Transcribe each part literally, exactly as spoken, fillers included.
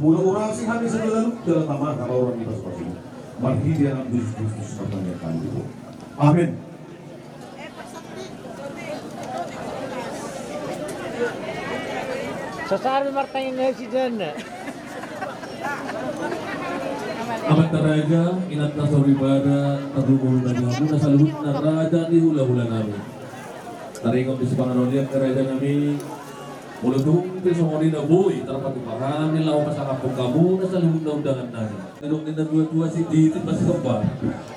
Molo urasi hami saluhutna dalam amanah na marorang di pasu-pasu i. Marhite Anakmu Jesus Kristus, martangiang hami. Amen. Sasar martangiang na si Jana. Amanta raja, inanta soripada, tarlumobi ma di hamuna saluhutna raja ni hula-hula nami. Taringot di sipanganon ni raja nami, molo tung pe songon i na boi tarpatupa hami laho pasangaphon hamuna saluhutna undangan nami. Nidok ni na tua-tua, sititi ma sikembar,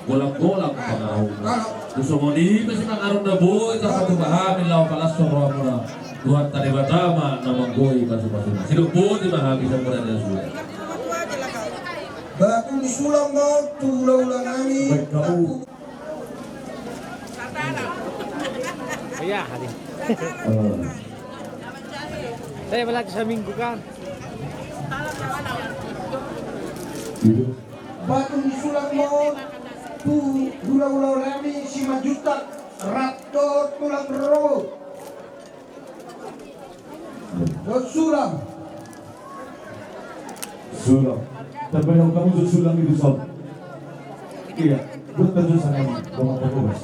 golang-golang pangarahutna. Tung songon i pe sipanganon na boi tarpatupa hami laho palas rohamuna. Tuhanta Debata ma na manggoi pasu-pasuna. Sidok boti ma hami samudana suda. Batu ni sulang ma on tu hula-hula nami. Baik, kamu. Iya, hari. Eh. Saya belajar seminggu, kan. Gitu. Batu ni sulang ma on tu hula-hula nami Simanjuntak rap dohot tulang rorobot. Sulang. Sulang. Tapi kamu sudah sulang itu, Sob. Iya, betul sana, Bang, apa kau, Mas?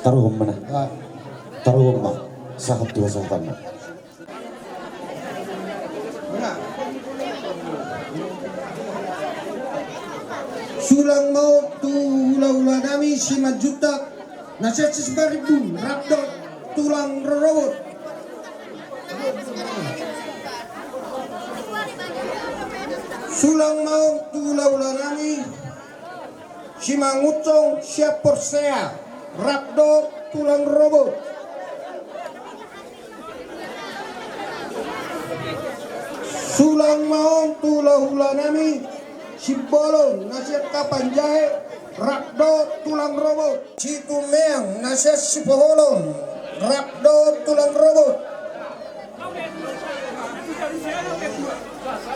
Taruhon ma na. Ah. Taruhon ma. Sahat tu hasahatanna. Sulang ma on tu hula-hula nami Simanjuntak na sian Sibarimbun rap dohot tulang rorobot. Sulang ma on tu hula-hula nami Simangunsong sian Porsea rap dohot tulang rorobot. Sulang ma on tu hula-hula nami Simbolon na sian Kapanjahe rap dohot tulang rorobot. Situmeang na sian Sipoholon rap dohot tulang rorobot.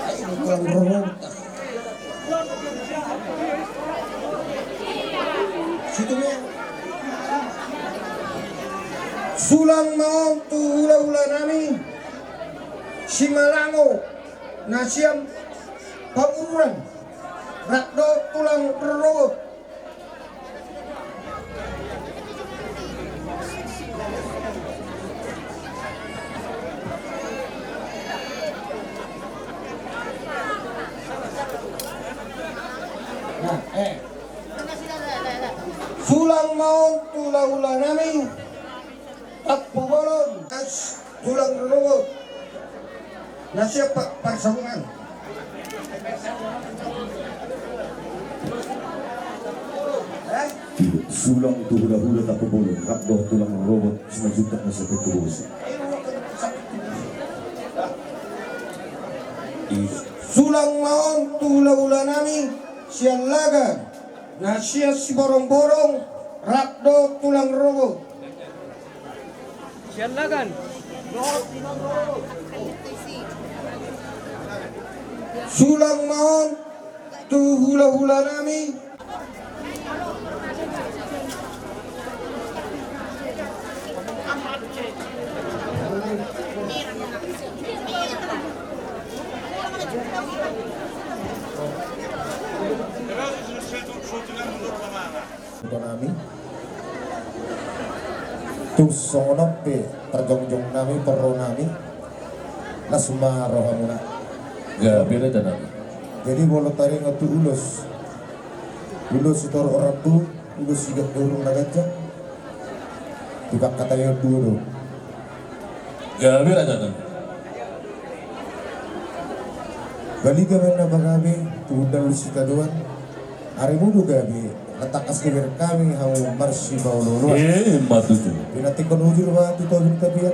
Ai, tulang rorobot. Situmeang. Sulang ma on tu hula-hula nami Simalango na sian Pamururan rap dohot tulang rorobot. Nah, eh. Sulang ma on tu hula-hula nami Tampubolon, tulang rorobot. Na sian pa-, Parsabungan. Eh? Sulang tu hula-hula Tampubolon rap dohot tulang rorobot Simanjuntak na sian Petobosi. Sulang ma on tu hula-hula nami Siallagan na sian Siborongborong rap dohot tulang rorobot. Siallagan. Sulang ma on tu hula-hula nami. Nami. Tung songon on pe tarjongjong nami, parro nami, las ma rohamuna. Gabe raja nami. Jadi molo taringot tu ulos, ulos sitorop rambu, ulos siganup na ganjang, dipangkataion dua do. Gabe raja nami. Balintang ma na pagabe tu hundul ni sitadoan. Arimu do gabe, na tangkas gabe hami hamu marsipaolo-oloan. Emma tutu. Pinantikhon hujur ma tu topi ni tapian.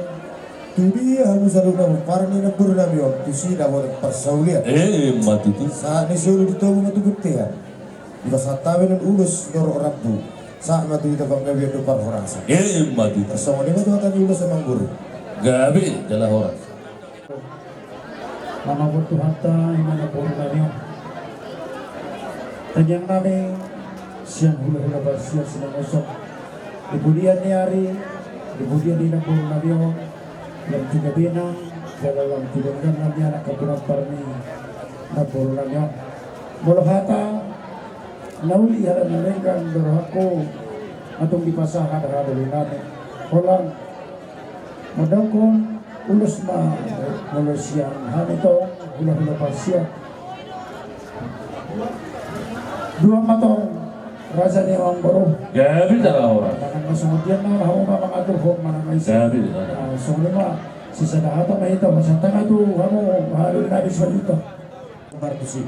Tu dia hamu saluhutna pomparan ni namboru nami on, tusi dapotan parsaulian. Emma tutu. Sahat ni solu di togu ma tu bontean. Dipasahat hami nuaeng ulos sitorop rambu. Sahat ma tu hita panggabean dohot parhorasan. Emma tutu. Tarsongon i ma tu hata ni ulos, amangboru. Gabe jala horas. Mangapul Tuhanta, ima na boru nami on. Tangiang nami, sian hula-hula parsiat Simangunsong. Di pudian ni ari, di pudian ni na boru nami on, lam tu gabena, jala lam tu denggan nami anak keturunan parni na boru nami on. Molo hata, na uli hata na denggan do rohangku, na tung dipasahat hata do di nami. Holan, mandokkon ulos ma, molo sian hami tong, hula-hula parsiat. Dua ma tong, raja ni amangboru. Gabe jala horas. Manang na songon dia na, hamu ma mangaturhon manang na ise. Gabe jala. Ah, songon i ma, sisada hata ma hita, pasahat hami tu hamu, hamu na di sajuta. Partusi.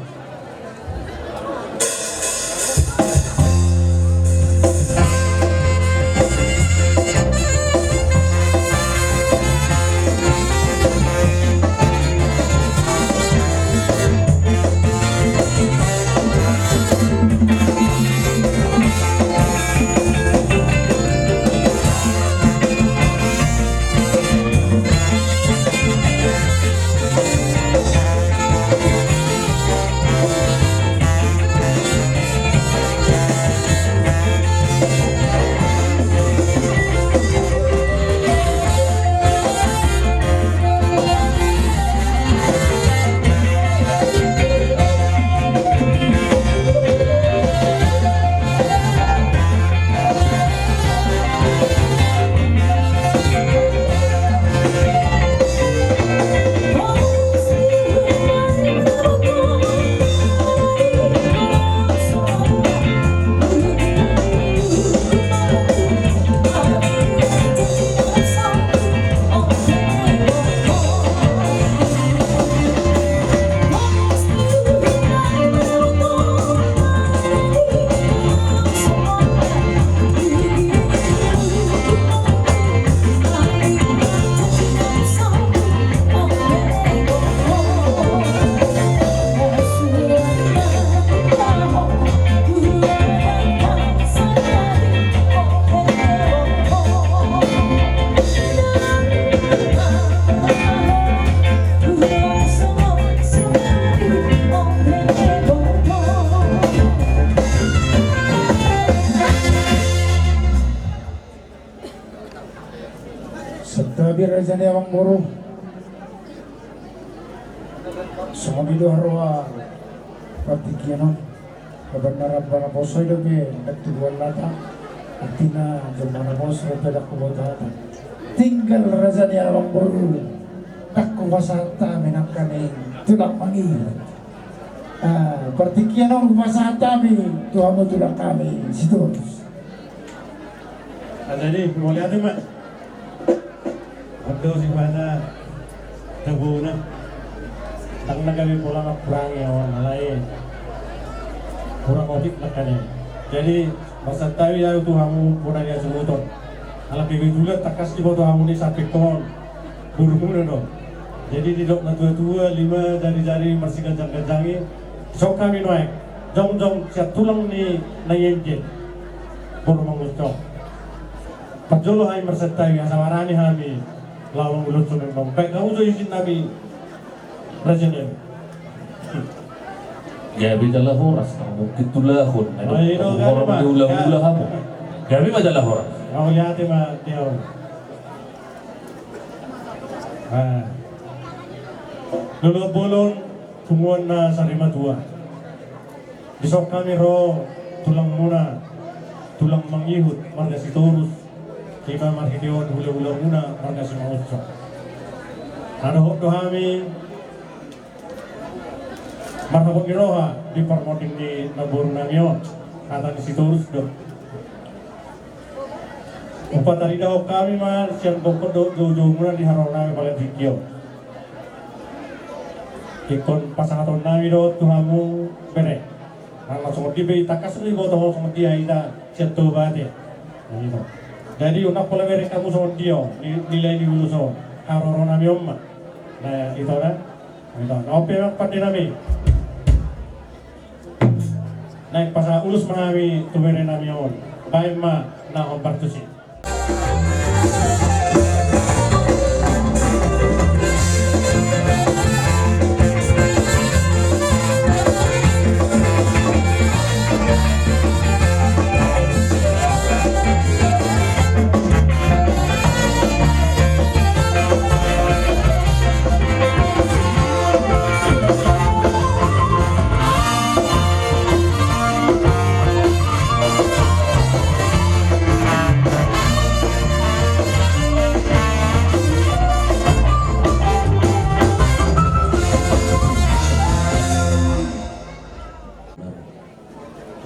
Santabi raja ni amangboru. Songon i do haroa partingkian on. Bahen na rap na poso i dope, ndang tubuan lata. Artina jolma na poso dope, ndang huboto hata. Tinggal raja ni amangboru. Ndang hupasahat hami nangkaning tulang mangihut. Ah, partingkian on hupasahat hami tu hamu tulang hami Sitorus. Jadi, mauliate ma. Ando sipata tabona. Ndang na gabe pola mangkurangi ahu on, alai kurang otik nangkaning. Jadi, marsantabi ahu tu hamu bona ni hasuhuton. Ala kebetulan tangkas diboto hamu ni sampingkon. Borumuna do. Jadi, didok natua-tua, lima jari-jari marsiganjang-ganjangi. Dison hami nuaeng. Jongjong sian tulang ni na ienjen. Boru Mangunsong. Parjolo hami marsantabi, asa marani hami laho mangulahon sumembang. Baen hamu jo isin nami, raja nami. Gabe jala horas, mungkin tulahon. Aduh, horas ma. Gabe ma jala horas. Mauliate ma di hamu. Ah. Lolo bolon, punguan na sarimatua. Dison hami ro tulangmuna, tulang mangihut, marga Sitorus, ima marhitehon hula-hulamuna, marga Simangunsong. Na dohot do hami, marhabot ni roha, di parmonding ni namboru nami on, hata ni Sitorus do. Hupataridahon hami ma, sian gokhon dohot jou-joumuna di haroro nami pala tingki on. Ingkon pasahaton nami do tu hamu bere. Nang na songon dia pe i tangkas do diboto ho songon dia hita sian Toba ate. Jadi unang pola bere hamu songon dia on, ni-, nilai ni ulos on. Haroro nami on ma. Na ito da. Ito. Na on pe ma pande nami. Naeng pasahat ulos ma hami tu bere nami on. Baen ma na hombar tusi.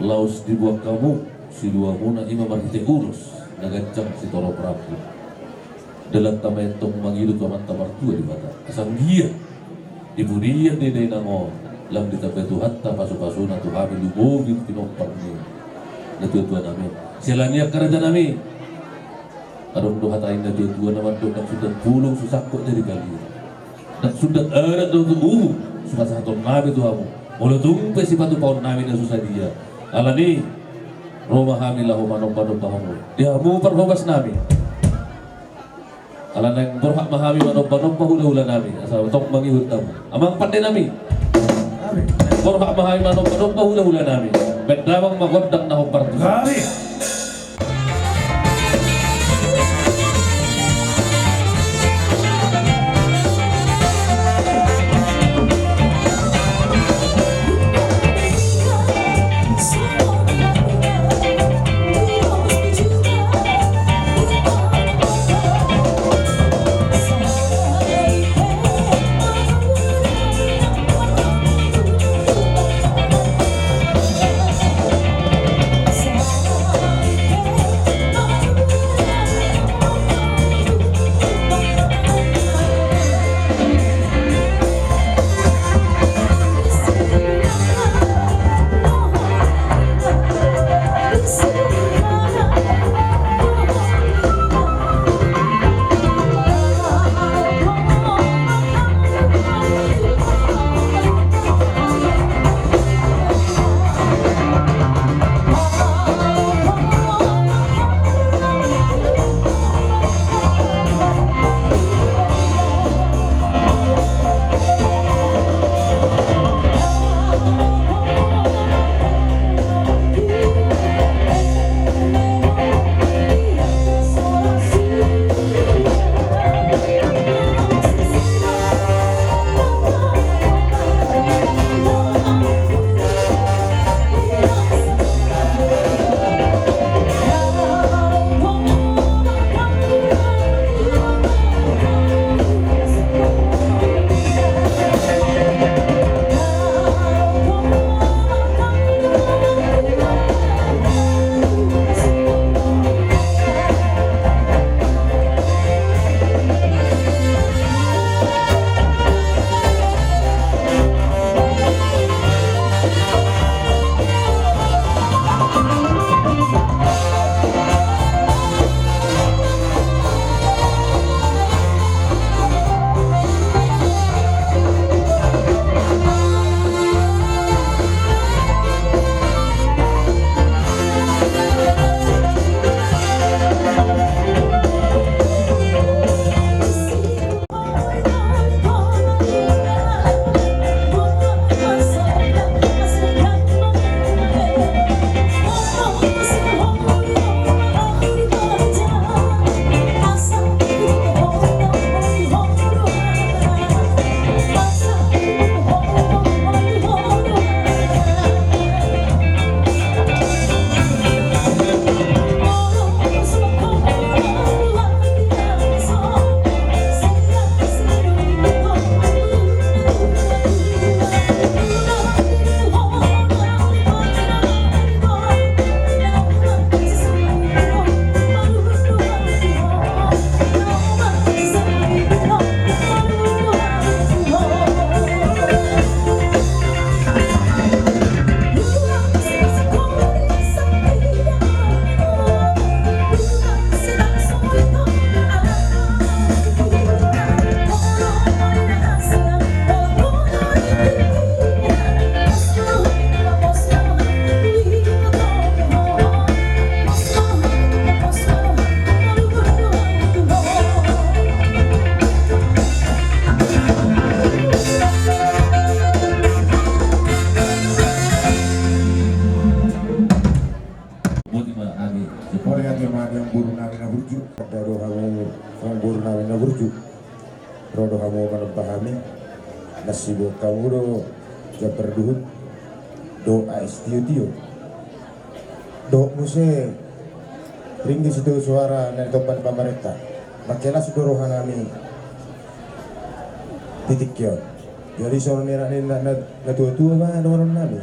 Laos dibuat hamu siluamuna i ma marhite ulos na ganjang sitorop rambu. Dalanta ma i antong mangido tu Amanta Martua Debata, asa anggiat di pudian di dainang on lam ditamba Tuhanta pasupasuna tu hami lumobi pinompar ni natuatuanami. Siala ni i angka rajanami, adong do hata ni natuatua na mandok: Ndang sundat pulung so sangkot jadi kali, ndang sundat adat dohot uhum so pasahatonnami tu hamu, molo tung pe sipatupaonnami na so sadia. Alani i ro ma hami laho manombanomba hamu di hamu parhobasnami. Ala naeng borhat ma hami manombanomba hulahulanami asa tong mangihut hamu. Amang pandenami, borhat ma hami manombanomba hulahulanami, baen damang ma gondang na hombar tu hami. Ore ate ma di amangboru nami na burju. Ro do hamu, amangboru nami na burju. Ro do hamu manomba hami. Na siboan hamu do jambar duhut dohot aek sitiotio. Dohot muse ringgit sitio suara na ditompa ni pamarenta. Mansai las do roha nami di tingki on. Jadi songon i na, na, na, natuatua ma dohonon nami.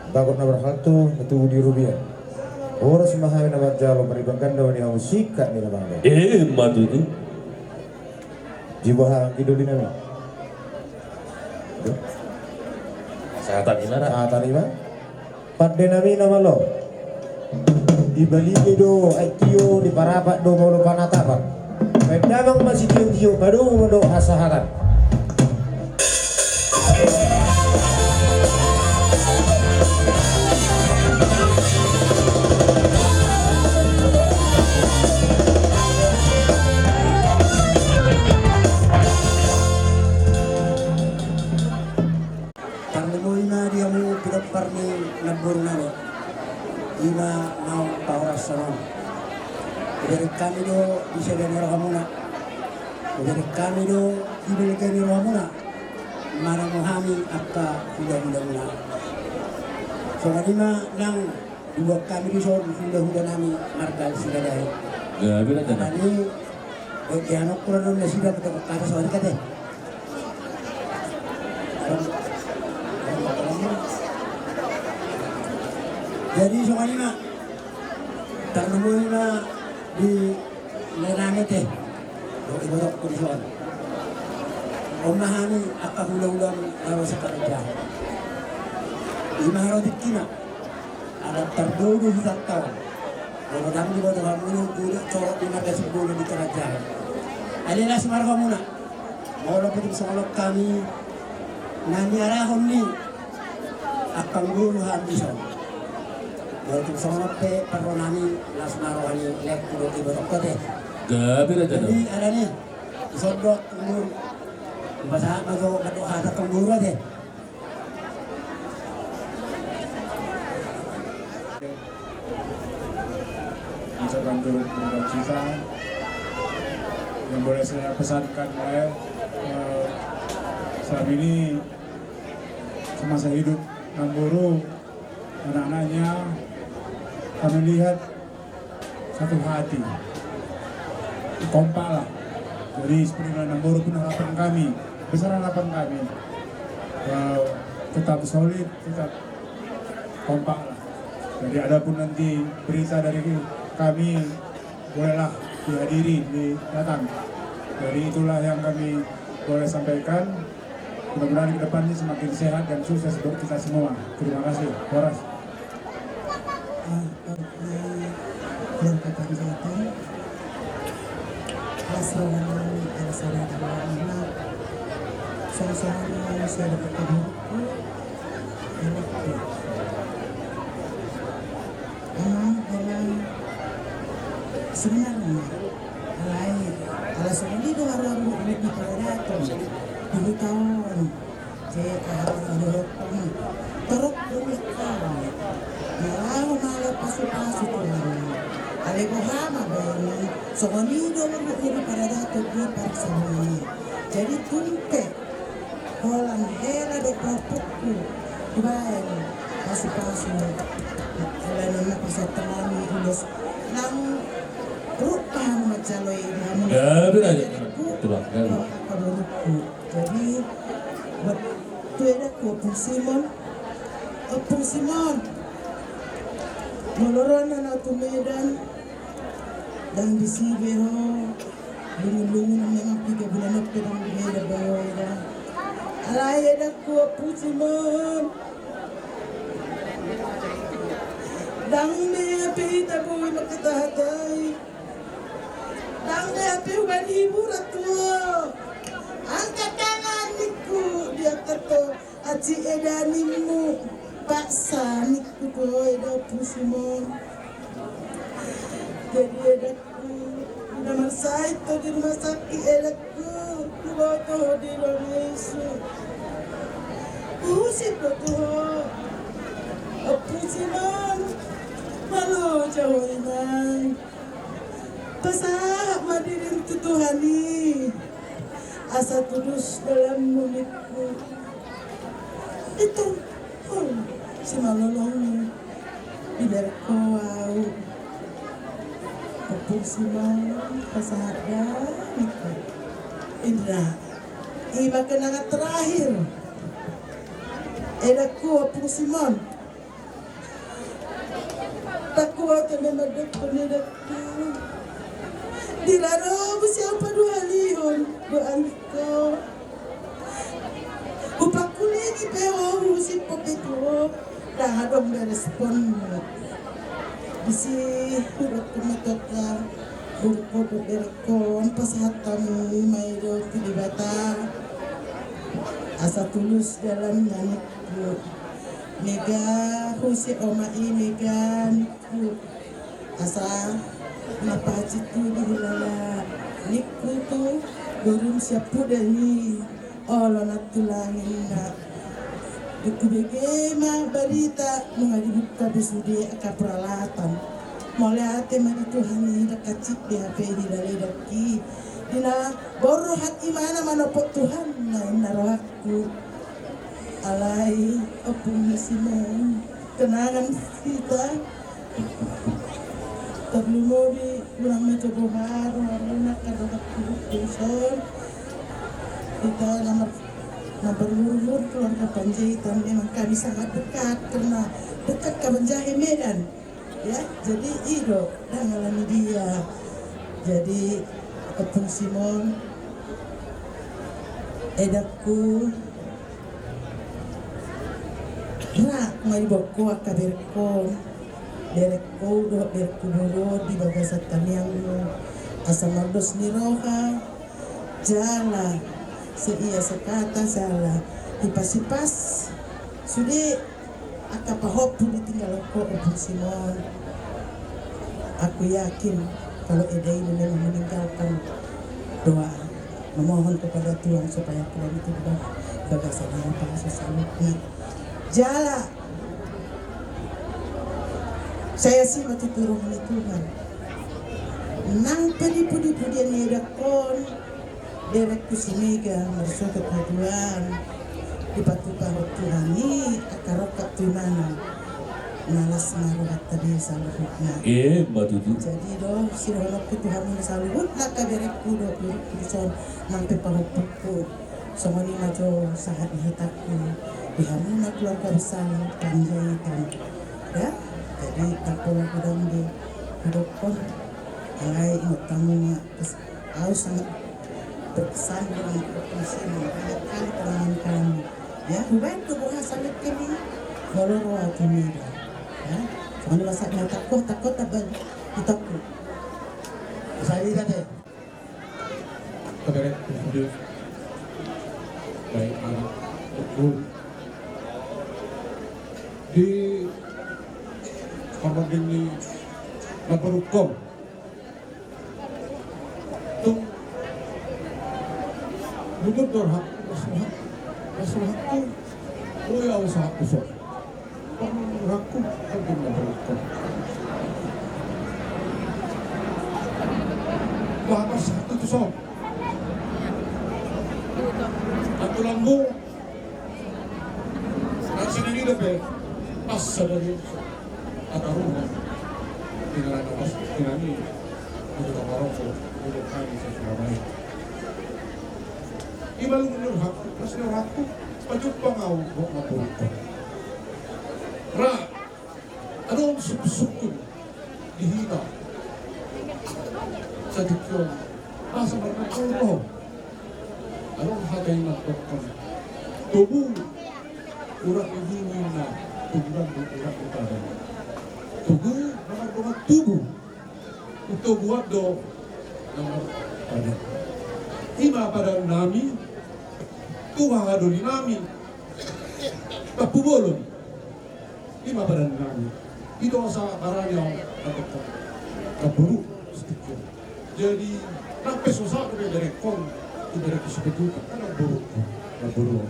Bagot na marhalto, na tubu di rupiah. Horas ma hami na manjalo, maribang ganda ma di hamu singkat ni na bangga. Eh, ma tutu. Jibo hami anggi doli nami. Sahatan i ma ra. Sahatan i ma. Pande nami na malo. Dibalige do aek tio, diparapat do molo panatapan. Baen damang ma sitiotio, padomu ma do hasahatan. Tarlumobi ma di hamu pinompar ni namboru nami. I ma naung pahoras songon on. Hubereng hami do di sada ni rohamuna. Hubereng hami do di balga ni rohamuna. Manang hami angka hulahula muna. Songon i ma nang dibuat hami dison hulahula nami marga Siregar. Gabe na jana. Alani, eh, di anakku na nasida mendapatkan soal kate. Jadi songon i ma, tarlumobi ma di lae nami ate, dohot ibotongku dison. On ma hami angka hulahula na ro sian karajaan. I ma ro tingkina. Ala tardou do hutanta on. Molo ndang diboto hamu godang corok di marga Simbolon di karajaan. Alai las ma rohamuna. Molo pe tung songon on hami na niarahon ni angka guru hami dison. Molo tung songon on pe parro nami, las ma roha ni laengku dohot ibotongku ate. Gabe na jana. Jadi alani, dison do angka guru. Hupasahat ma jo mandok hata angka guru ate. Ucapan turut berduka cita yang boleh saya pesankan, eh, eh, selama ini semasa hidup Namboru, anak-anaknya, kami lihat satu hati, kompak lah. Jadi seperti Namboru pun harapan kami, besar harapan kami, eh, tetap solid, tetap kompak lah. Jadi adapun nanti berita dari kami, bolehlah dihadiri, di datang. Jadi itulah yang kami boleh sampaikan. Mudah-mudahan ke depannya semakin sehat dan sukses buat kita semua. Terima kasih. Horas. Ah, ah, ah, Tuan Kapanjata. Assalamualaikum warahmatullahi wabarakatuh. Sama-sama saya dapat kabar. Enak, ya. Emang, emang sebenarnya, alai, ala songon i do haroa ni paradaton, di huta on, je aha do dohot on, torop do ni hami, na laho mangalo pasu-pasu Tuhan. Alai boha ma baen i, songon i do haroa ni paradaton di parsamuan i. Jadi tung pe holan hela do pahompu dibaen pasu-pasu. Hela nunga pasahat hami ulos nang ruk paham manjalo i di hamu. Gabe na jana. Tulang, gabe. Paborukku. Jadi buat tu edakku Ompung Simon. Ompung Simon. Molo ro na tu Medan. Ndang disi be ho, lungun-lungun memang piga bulan on pe ndang be ho eda. Alai edakku Ompung Simon. Ndang be hape hita boi mangkatahatai. Ndang be hape hubaen hiburan tu ho. Angkat tangan ningku, diangkat ho. Aji eda nimmu, paksa ningku tu ho eda Ompung Simon. Jadi edakku, na marsahit ho di rumah sakit edakku, huboto ho di ruangan I C U. Huusik do tu ho Ompung Simon, molo jaho inang. Pasahat ma dirim tu Tuhan i. Asa tulus dalanmu ningku. Itu, oh, simalolong i. Biar kau au. Ompung Simon, pasahat da ningku. Indra. I ma kenangan terakhir. Edakku Ompung Simon. Aku akan memandangkan nenekku. Di raro musi apa dua lion, dua anak kau. Hupangkulingi pe ho, husiphop pe tu ho, ndang adong be responmu. Disi hudok tu matoka, bungkot do berekkon, pasahat hamu ma i do tu Debata. Asa tulus dalan na ningku. Mega, huse oma i Mega ningku. Asa na pacitu di hulala ningku tu borum siampudan i. Olo na tulang inna. Dung hubege ma barita nunga dibuka be sude angka peralatan. Mauliate ma di Tuhan i, ndang hansit be hape hilaledangki. Di na boi roha ni imana manopot Tuhan na inna rohangku. Alai ompung ni Simon. Kenangan hita. Tarlumobi unang ma jo boha rohamuna angka dongan tubu dison. Hita na mar-, na marumur-umur keluarga Panjaitan, memang kami sangat dekat karena dekat Kabanjahe Medan. Ya, jadi i do, ndang alani dia. Jadi ompung Simon, edangku, ra ma diboan ho angka berengkon, berengkon dohot berengku boru di bagasan tangiangmu, asa mardos ni roha, jala seia sekata jala hipas-hipas sude angka pahompu ditinggalhon ho, ompung Simon. Aku yakin kalau eda ini memang meninggalkan doa, memohon kepada Tuhan supaya Tuhan itu di bagasan harapan saluhutna. Jala sai asi ma tutu roha ni Tuhan. Nang pe di pudi-pudian ni edangkon, berengku si Mega, marsogot ma Tuhan, dipatupa ho Tuhan i angka rongkap tu imana. Na las ma rohanta be saluhutna. Emma tutu. Jadi do sidohononku tu hamu na saluhutna angka berengku dohot berengku dison, nang pe pahompungku. Songon i ma jo sahat ni hatangku di hamuna keluarga besar Panjaitan. Ya, jadi ndang pola godang di hudokkon. Alai ingot hamu ma, terus au sangat berkesan dengan kepolisian yang banyak kali tolongan kami. Ya, hubaen do boha sahat kami. Molo ro au tu Medan. Ya, songon i ma sahat ni hatangku, hatangku taban, hatangku. Saya lihat deh. Kabarek tu sude. Baik anak, ukur. Di parbanding ni na berukon. Tung. Bujur do rohangku, las rohangku. Las rohangku. Oi, au sahat tu son. Rohangku, kan dia bilang begitu. Wah, pas satu tu son. Aku lambung. Nang sian i dope pas sadari angka rumah. Tinggal na pas tinggal i. Untuk maroko, untuk kami sesuai. Ima lungun ni rohangku, las ni rohangku, pajumpang au dohot na borungku. Ra, adong sungkun-sungkun di hita. Satingki on, masa marnangkol roha. Adong hata i mandokkon, togu urat ni bulu inna, togu urat ni badan. Togu na mardongan tubu. Hutoguan do na marpadan. Ima padan nami tu hahadoli nami Tampubolon. Ima padan nami. I do asa barani au na boru. Jadi nang pe so sahat dope berengkon, tu berengku si Petuta, kan na boru. Na boru.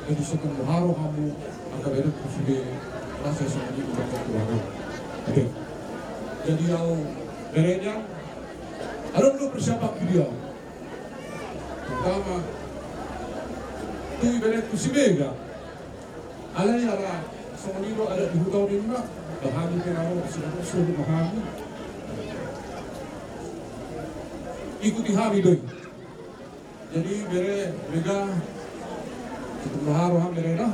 Jadi songon i ma rohamu angka berengku sude, rasa songon i ma rohangku. Oke. Jadi au berengku, adong do persiapan video. Pertama, tu berengku si Mega. Alai ala songon i do adat di huta on, ima hami pe na ro, sudah sudah hami. Ikuti hami do i. Jadi bere Mega, tutu ma roham bere da.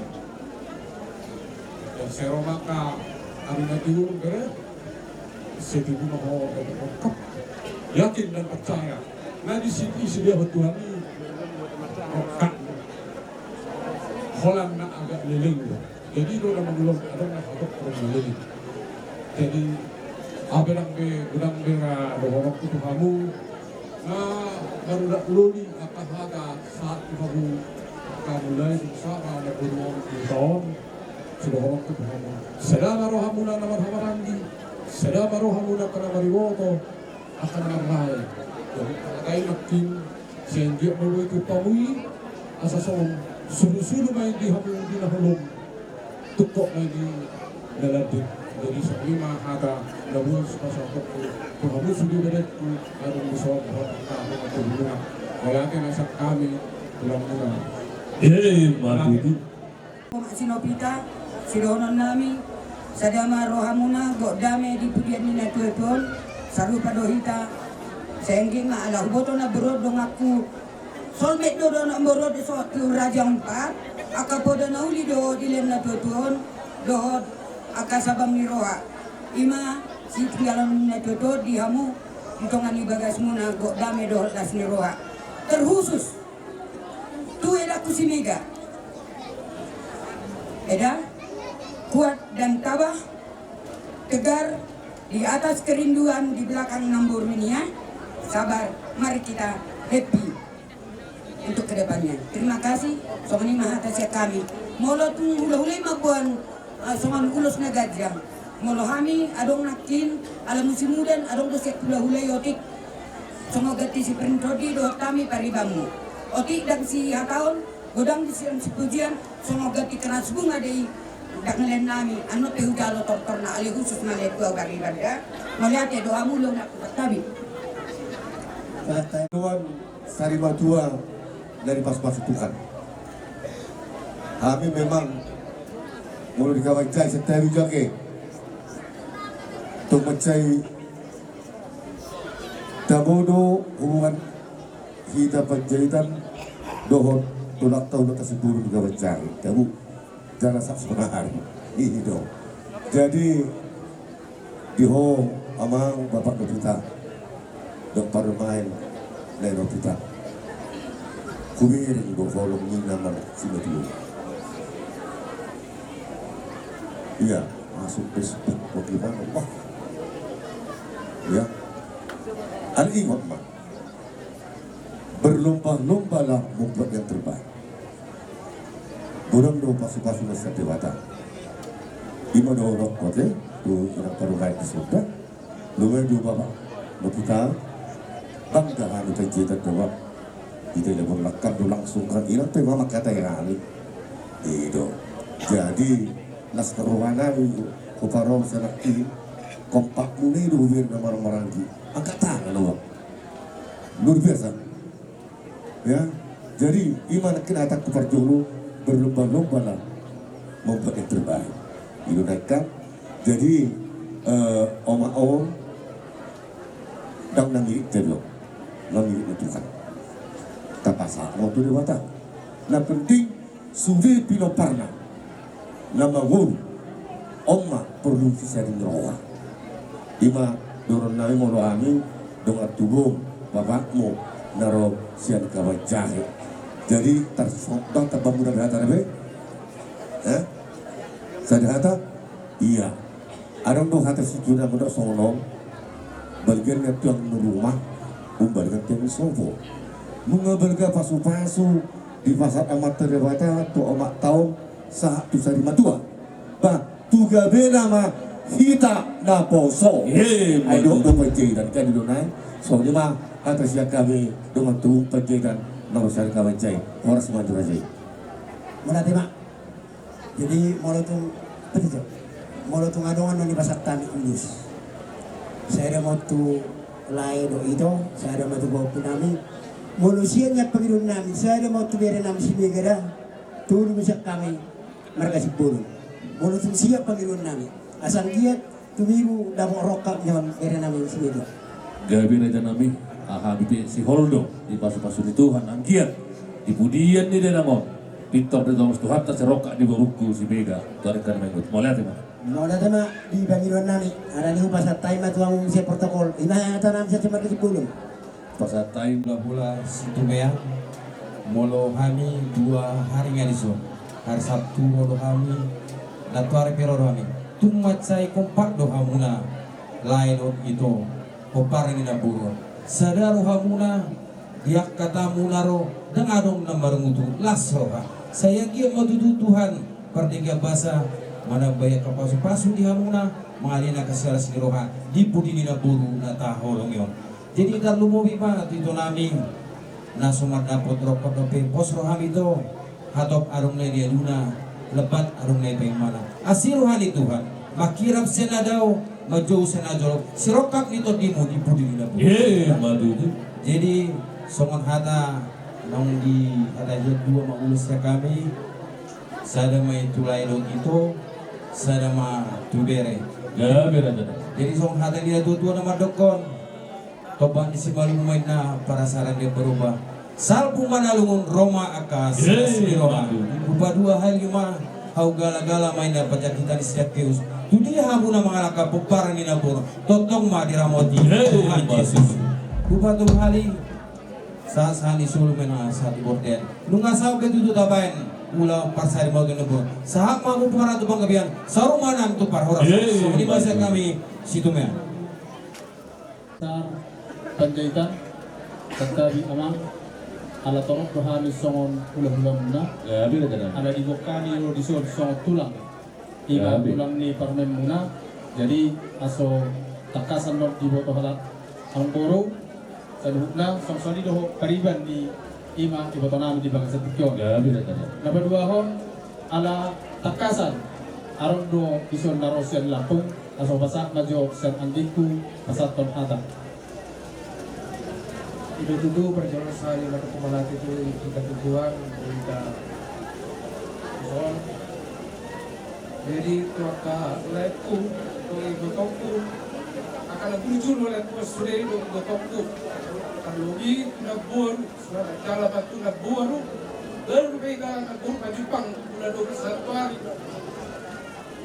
Sero ma angka ari na tiur bere. Setibu ma ho, ho, ho. Yakin dan percaya. Na di sini isi dia ho Tuhan i. Ho, ka. Holan na agak leleng. Jadi do na mangulon adong na hatop orang leleng. Jadi abe nang be, godang be ra dohononku tu hamu. Na marudak loli angka hata sahat tu hamu. Hamu lae sungsara na boru on tu taon. Sudah orang tu hamu. Sada ma rohamuna na marhahamaranggi. Sada ma rohamuna angka na mariboto. Angka na marlae. Jadi angka i makin sian dia ma boi tu hamu i. Asa songon sulusulu ma i di hamu di na holom. Tungkot ma i di na landek. Jadi songon i ma hata na buan supasatokku tu hamu sude badanku. Adong di soal buat angka na hubungan. Mauliate ma sian hami. Tulang muna. Hei, Marduti. Sinopita, sidohonon nami, sada ma rohamuna, gok dame di pudian ni na tuatua on, sarupa do hita, saengge ma ala huboto na borot donganku, solmet do dongan borot so tu Raja Ampat, angka poda na uli do dilehon na tuatua on, dohot angka sabam ni roha. Ima sitinggalon ni na tuatua on di hamu, di tonga ni bagasmuna, gok dame dohot las ni roha. Terkhusus, tu edangku si Mega. Eda, kuat dan tabah, tegar di atas kerinduan, di belakang namboru nian, sabar, mari kita happy untuk kedepannya. Terima kasih, songon i ma hata sian hami. Molo tung hulahula i mamboan, eh, songon ulos na ganjang. Molo hami adong nangkin, ala musim udan, adong do sian hulahula i otik. Songon ganti si Prince Roddy dohot hami paribanmu. Otik ndang sihataon, godang di sian si pujian, songon ganti keras bunga do i. Ndang lehen nami, annon pe hujalo tortorna, ale khusus ma lehen tu au pariban da. Mauliate do hamu, unang hupartabik. Tuan sari matua dari pasupasu Tuhan. Hami memang molo di Kabanjahe, sentari jake. Tung mansai tabo do hubungan hita Panjaitan dohot tulang, tulang Hasibuan di Kabanjahe. Tabo. Jala sasonari. I do. Jadi, di ho, amang, bapak Nopita, dohot parumaen ni Nopita. Hubereng do holong ni na marsimatua. Ia, masuk Facebook bagaimana? Wah. Ia. Alai ingot ma. Berlomba-lombalah membuat yang terbaik. Godang do pasupasu na sian Debata. Ima do dohonon, oke, tu inang parumaen di Sunda. Lumayan do bapak. Nopita, bangga hami Panjaitan do, Pak. Ditelepon nangkin do langsung kan, inang pe ma mangkatai hami. I do. Jadi, las ni roha nami, huparorot sian nangkin, kompakmuna i do hubereng na marhahamaranggi. Angkat tangan, Pak. Luar biasa. Ya, jadi ima nangkin hatangku parjolo, berlomba-lombalah membuat yang terbaik. I do nangkin. Jadi, eh, omak on, ndang na milik jadong, na milik ni Tuhan. Tapasahat ma tu Debata. Na penting, sude pinomparna na mangolu, on ma porlu sisada ni roha. Ima dohonon nami molo hami dongan tubum bapakmu na ro sian Kabanjahe. Jadi tarsongon tamba muna be hata na be? Eh? Sada hata? Ia. Adong do hata situtu na mandok songon on, balga ni tiang ni ruma, umbalga tiang ni sopo. Nunga balga pasupasu dipasahat Amanta Debata tu omakta on sahat tu sari matua. Ba, tu gabena ma hita naposo. He, ai do, do Panjaitan kan i do nai. Songon i ma hata sian hami dongan tubum Panjaitan na ro sian Kabanjahe. Horas ma tu raja i. Mauliate ma. Jadi molo tung, apa itu? Molo tung adong annon dipasahat hami ulos, sada ma tu lae dohot ito, sada ma tu pahompu nami. Molo sian nian pangidoan nami, sada ma tu bere nami si Mega da. Tolu ma sian hami marga Simbolon. Molo tung sian pangidoan nami, asa anggiat tumibu dapot rongkap nian bere nami si Mega. Gabe raja nami, aha, hami pe sihol do dipasupasu ni Tuhan, anggiat di pudian ni dalan on Pintor ditongos Tuhanta sirongkap ni borungku si Mega. Tuari kan mengut. Mauliate ma. Mauliate ma di pangidoan nami. Alani hupasahat hami ma tu hamu sian protokol. Ima hata nami sian Simarga Sipulung. Pasahat hami. Bola-bola Situmean. Molo hami dua hari nga dison. Hari Sabtu ro do hami. Nantuari pe ro do hami. Tung mansai kompak do hamuna. Lae dohot ito. Pomparan ni namboru on. Sada rohamuna. Di angka tamu na ro, ndang adong na marmutu, las roha. Sai anggiat ma tutu Tuhan, pardenggan basa, manambai angka pasupasu di hamuna, mangalehon angka silas ni roha, di pudi ni namboru na taholongi on. Jadi tarlumobi ma tu ito nami, na so mandapot rongkot dope, pos rohami ito, hatop adong na nialuna, lebat adong na nipaimana. Asi roha ni Tuhan, mangkirap sian na dao, manjou sian na jolo, sirongkap ni tondimu di pudi ni namboru. Ima tutu. Jadi, songon hata, naung dihata hian dua ma ulos sian hami, sada ma i tu lae dohot ito, sada ma tu bere. Jadi, songon hata ni natuatua na mandokkon, Tombak ni Simalungun ma inna, parasaran dia berubah. Salpu manalungun ro ma angka silas ni roha. Hupadua hali ma hau galagala ma inna, panjangkitan ni si Sakeus. Tu dia hamuna mangalangka pomparan ni namboru, tongtong ma diramoti Tuhan Jesus. Hupatolu hali, sahat sahat ni solu ma inna sahat di bortean. Nunga saut be tutu tabaen ulaon parsarimatua ni namboru. Sahat ma hamu tu panggabean, saur manan tu parhorasan. Songon i ma sian hami Situmean. Tar Panjaitan, santabi amang, ala torop do hami songon hulahulamuna. Ala diboan hami ro dison songon tulang. Ima tulang ni parumaenmuna. Jadi aso tangkasan on diboto halak amangboru saluhutna, songon i dohot pariban ni ima iboto nami di bagasan tingki on. Na paduahon, ala tangkasan, adong do dison na ro sian Lampung, aso pasahat ma jo sian anggingku pasahathon hata. I do tutu, parjolo sahali ma tutu mauliate tu hita tutu, hita dison. Jadi tu angka laengku, tu ibotongku, angka na burju do laengku, sude do ibotongku. Tarlobi na boru, selamat jala ma tu na boru. Baru pe hita na boru pajumpang, mula dua belas Januari.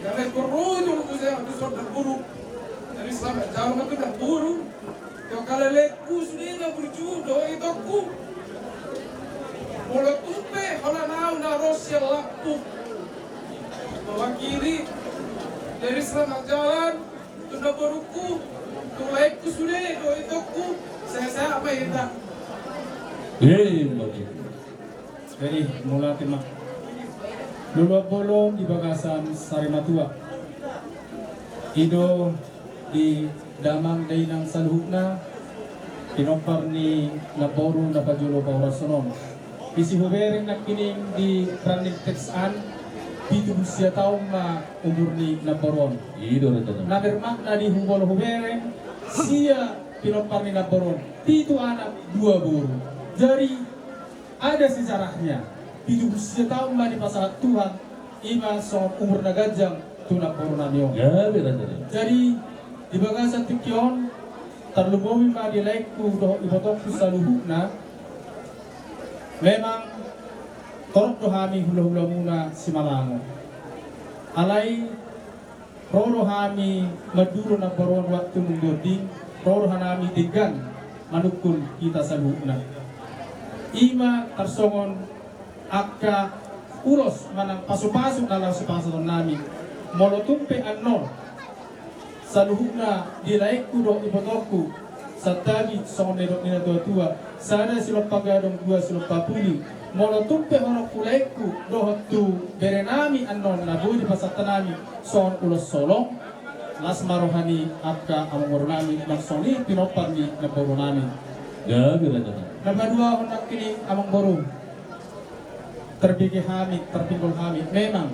Jala i porro jo muse aku son na boru. Jadi selamat jala ma tu na boru. Tu angka laengku sude na burju do ibotongku. Molo tung pe holan au na ro sian Lampung mewakili, jadi selamat jalan tu na borungku, tu laengku sude do ibotongku, sehat-sehat ma hita. Jadi mauliate ma. Lolo bolon di bagasan sarimatua. I do di damang dainang saluhutna, pinompar ni namboru na pajolo pahorason on. Disi hubereng nangkining di running text an, pitu pulu sia taon ma umur ni namboru on. Na bermakna di hubolo hubereng, sia pinompar ni namboru on, pitu anak dua boru. Jadi ada sejarahnya. Pitu pulu sia taon ma dipasahat Tuhan, ima songon umur na ganjang tu namboru nami on. Jadi di bagasan tingki on, tarlumobi ma di laengku dohot ibotongku saluhutna. Memang torop do hami hulahulamuna Simalango. Alai ro do hami manduru namboru on waktu nunga dingin, ro do hami denggan manungkun hita saluhutna. Ima tarsongon angka ulos manang pasupasu na laho sipasahaton nami. Molo tung pe annon saluhutna di laengku dohot ibotongku, santabi songon na nidok ni natuatua, sada silompa gadong, dua silompa pudi. Molo tung pe horong tu laengku dohot tu bere nami annon na boi dipasahat nami songon ulos holong, las ma roha ni angka amangboru nami, laos songon i pinompar ni namboru nami. Na paduahon nangkining amangboru. Terbege hami, terpinggol hami. Memang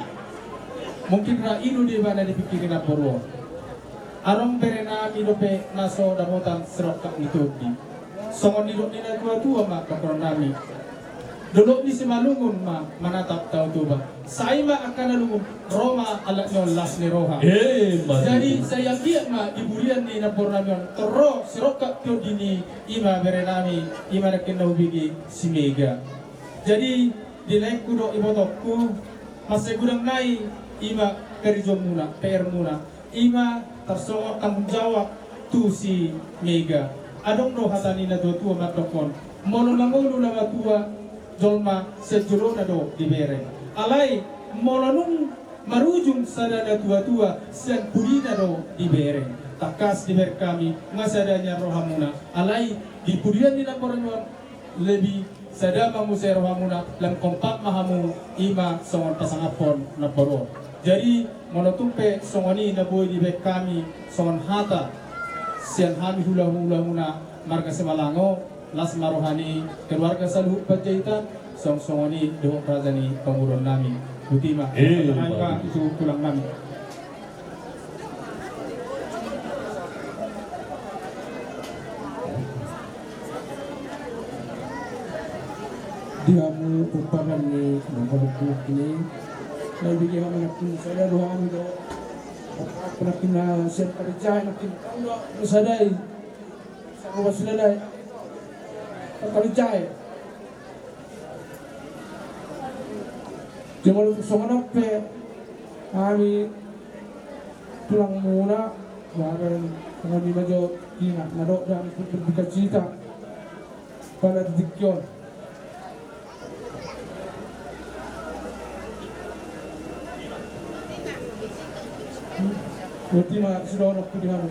mungkin ra i do deba na dipingkiri namboru on. Adong bere nami dope na so dapotan sirongkap ni tondi. Songon nidok ni natuatua ma dohonon nami. Dolok ni Simalungun ma manatap Tao Toba. Sai ma angka na lungun, ro ma alatna on las ni roha. Jadi sai anggiat ma di burian ni namboru nami on tor ro sirongkap tondi ni ima bere nami, ima nangkin na hubege si Mega. Jadi Di laengku dohot ibotongku, mansai godang nai ima karejoanmuna, P R-muna, ima tarsongon tanggung jawab tu si Mega. Adong do hata ni natuatua mandokkon, molo na ngolu na matua jolma, sian jolona do dibereng. Alai molo nunga marujung sada natuatua, sian pudina do dibereng. Tangkas dibereng hami, nga sada nian rohamuna. Alai di pudian ni namboru on, lebih sada ma muse rohamuna, lam kompak ma hamu, ima songon pasangaphon namboru on. Jadi molo tung pe songon i na boi dibaen hami songon hata sian hami hulahulamuna marga Simalango, las ma roha ni keluarga saluhut Panjaitan, songon i dohot raja ni pamoruon nami. Botima. Eh, tangkas ma bagus. Tu tulang nami. Di hamu umparan ni nomor dua ini, na ibege hamu nangkin sada do hamu do. Nangkin na sian karejo nangkin, hamu do sada i. Sarupa silahi. Karejo. Jumolo tu songon on pe hami tulangmuna, badan songon i ma jo tina na dok dan kumpul di kacita. Pada titik on. Botima, sidohononku di hamu.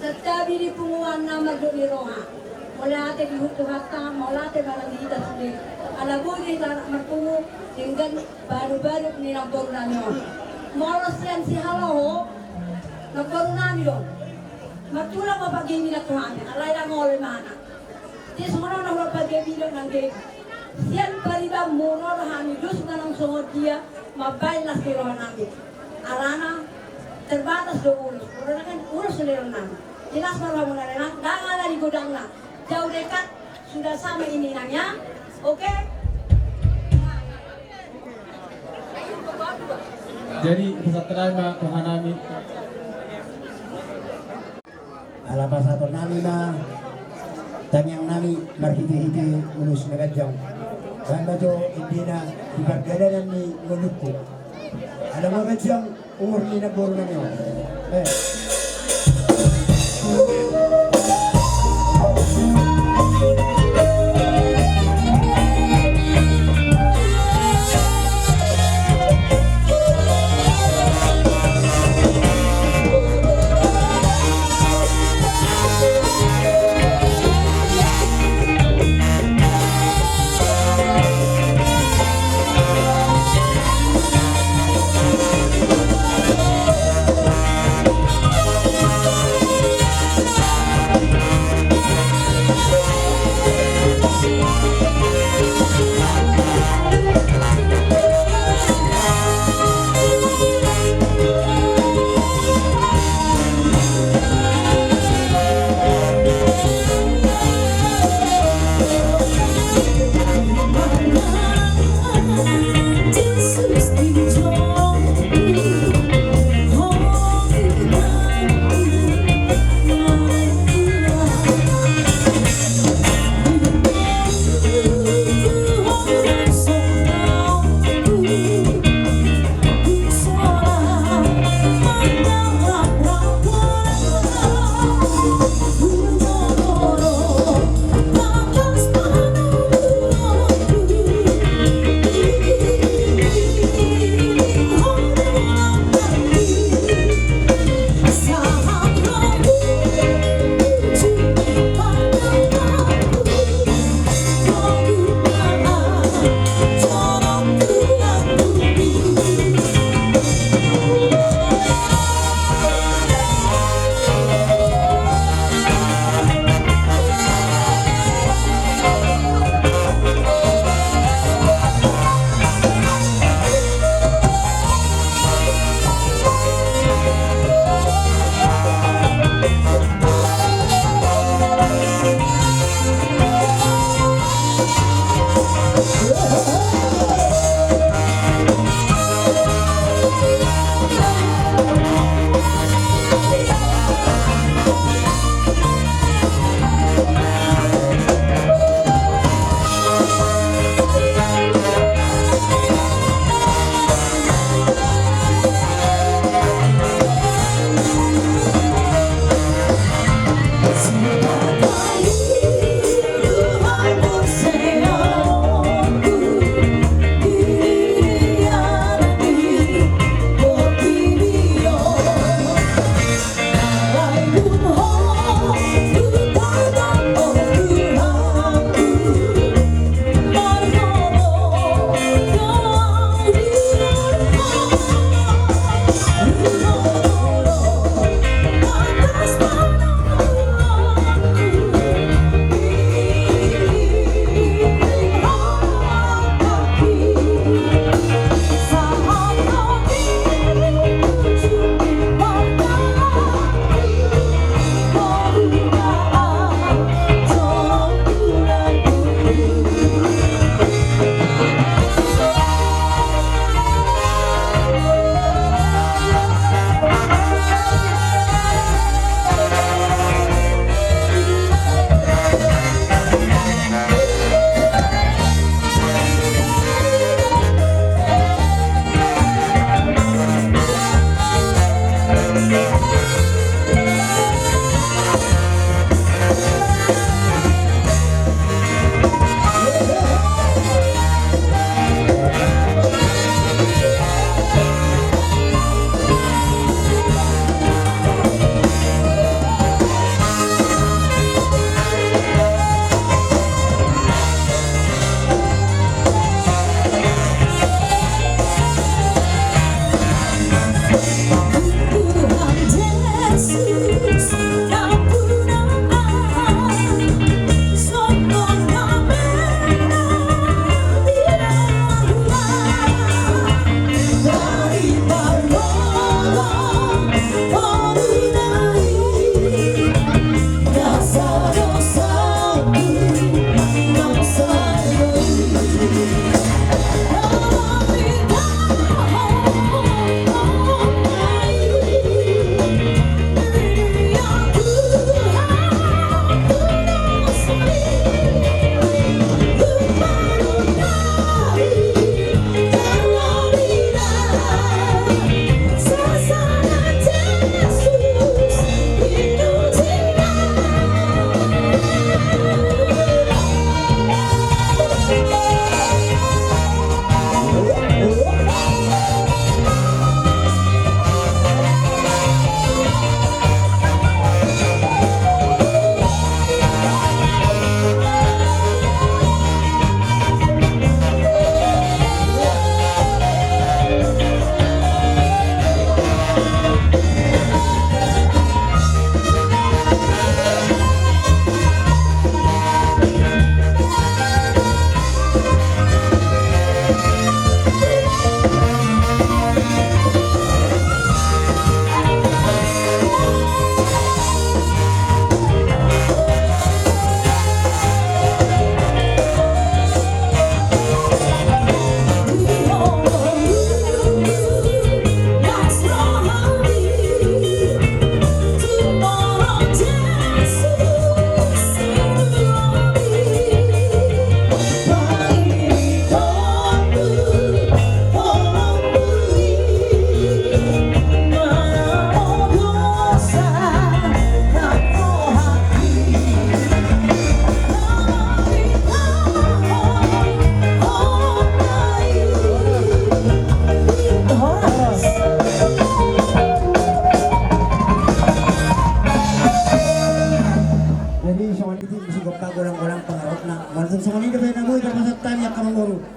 Santabi di punguan na mandok ni roha. Mauliate di huta hata, mauliate ma di hita sude. Ala boi do hita marpungu, denggan baduk-baduk ni namboru nami on. Molo sian sihaloho, namboru nami do. Martulang ma panggabean tu hami, alai ndang olo imana. Jadi songon on na hula panggabean nangkin. Sian paribanmu ro do hami dos manang songon dia mambaen las ni roha nami. Alana terbatas do ulos, ulos ni roha nami. Jelas ma rohamuna nang, ndang ala di godangna. Jauh dekat, sudah sama ini nang ya. Oke? Jadi, pesan terakhir ma roha nami. Ala pasahaton nami ma tangiang nami marhite-hite ulos na ganjang. Baen ma jo endena di pargadanan ni ngolungku. Ala ma ganjang umur ni namboru nami on. Eh.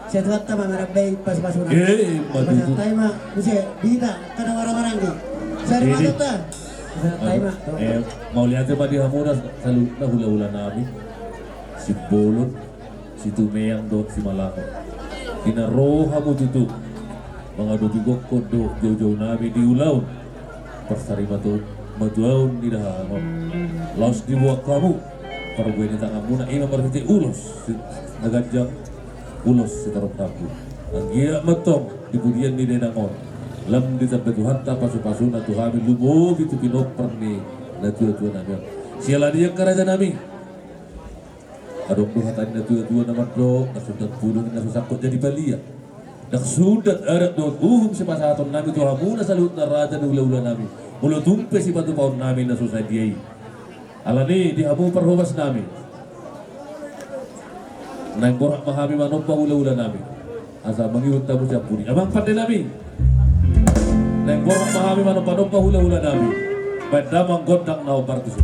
Sai Tuhanta ma marambai pasu-pasuna. Eh, ima tutu. Sai Tuhanta ma, muse, bita, kada marang-marang di. Sai Tuhanta. Sai Tuhanta ma. Eh, mauliate ma di hamuna saluhutna hula-hula nami. Simbolon, Situmeang dohot Simalakon. Di na ro hamu tutu mangadopi gokhon dohot jou-jou nami di ulaon parsarimatua-, matuaon ni dahahang on. Laos diboan hamu parbue ni tanganmuna, ima marhite ulos na ganjang, ulos sitorop rambu. Anggiat ma antong di pudian ni dendang on lam ditamba Tuhanta pasu-pasuna tu hami, lumobi tu pinompar ni natua-tua nami on. Siala ni i, angka raja nami, adong do hata ni natua-tua na mandok, ndang sundat pudun na so sangkot jadi palia. Ndang sundat adat dohot uhum sipasahaton nami tu hamuna saluhutna raja dohot hula-hula nami, molo tung pe sipatupaon nami na so sadia i. Alani i, di hamu parhobas nami, naeng borhat ma hami manomba hula-hula nami asa mangihut hamu sian pudi. Amang pande nami, naeng borhat ma hami manomba-nomba hula-hula nami baen damang gondang na hombar tusi.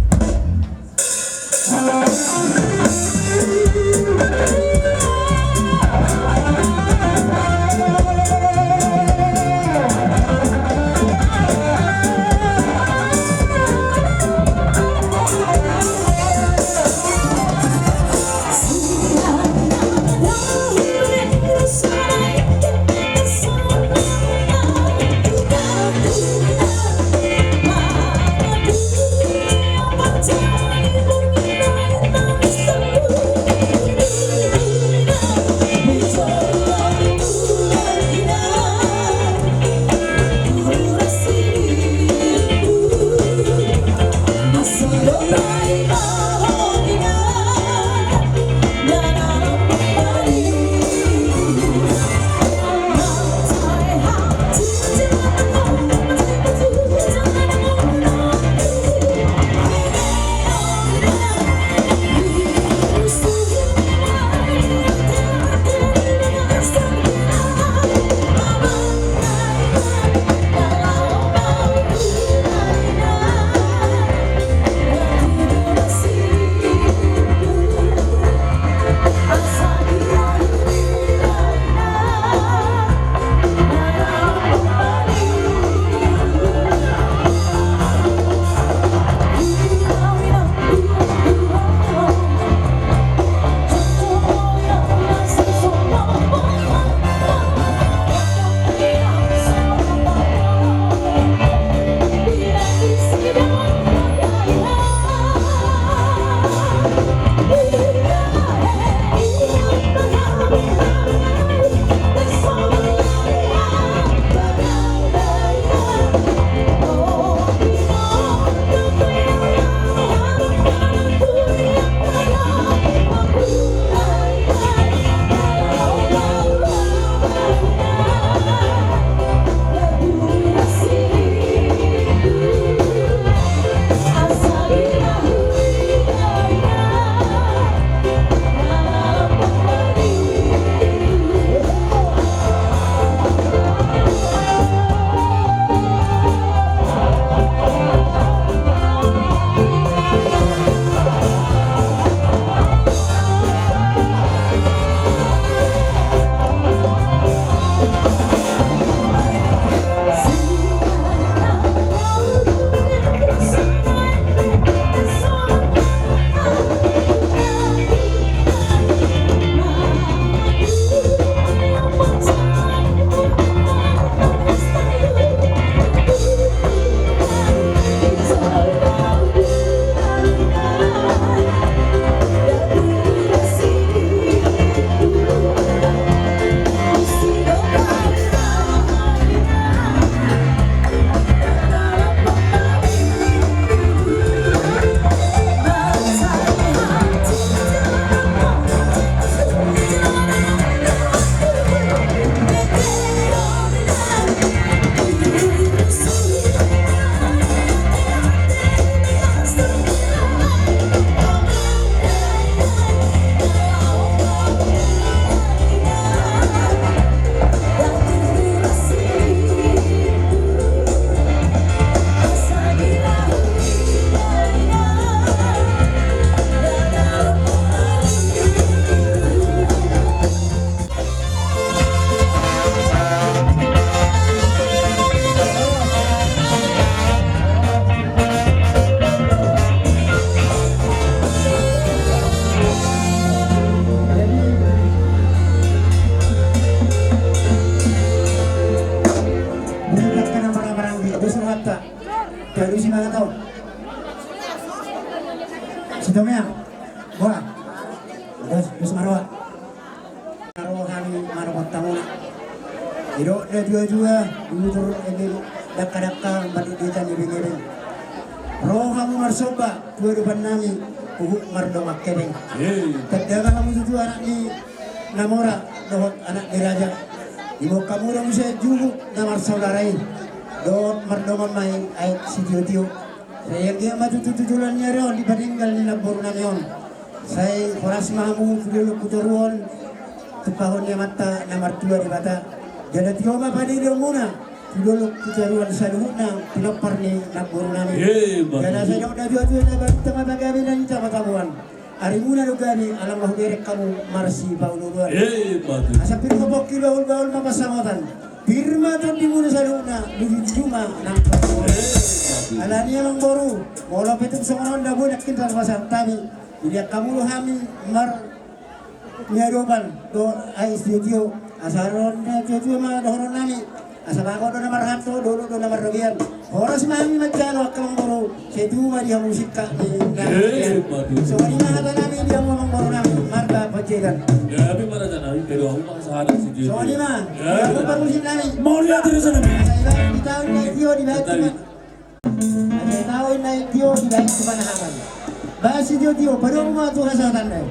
Tomea. Wah. Dos, dos maroa. Ro hami manopot hamuna. Didok na tuatua, tutur ende dangkadangka, pandiditan ibinibin. Ro hamu marsomba tu adopan nami, huhut mardongan hepeng. Tanda ma hamu tutu anak ni na mora dohot anak ni raja. Diboan hamu do muse juhut na marsaudara i dohot mardongan ma i aek sitiotio. Sai anggiat ma tutu tu joloan ni ari on dipatinggal ni namboru nami on. Sai horas ma hamu tu dolok tu toruan, tumpahon ni Amanta na martua Debata. Jala tio ma pandidion muna tu dolok tu toruan saluhutna, pinompar ni namboru nami. Jala sai didok na tuatua, na baru tama pagabe na nita matabuan. Ari muna do gabe, ala ma hubereng hamu marsipaolooloan. Asa pir ma pongki, bahulbahul ma pansamotan. Pir ma tondi muna saluhutna, luju ma nang pamoruon. Alani i amangboru, molo pe tung songon on, na boi nangkin pasahat hami. Dilean hamu do hami marniadopan dohot aek sitiotio. Asa ro na tuatua ma dohonon nami. Asa bagot do na marhalto, dolok do na marrobean. Horas ma hami manjalo angka amangboru. Sai tubu ma di hamu singkat ni na. Songon i ma hata nami di hamu amangboru nami, marga Panjaitan. Songon i ma di hamu parmusik nami. Mauliate do raja nami. Asa dibahen di taon na i tio dibahen tu panahaman. Bahen sitiotio, padomu ma tu hasahatan na i.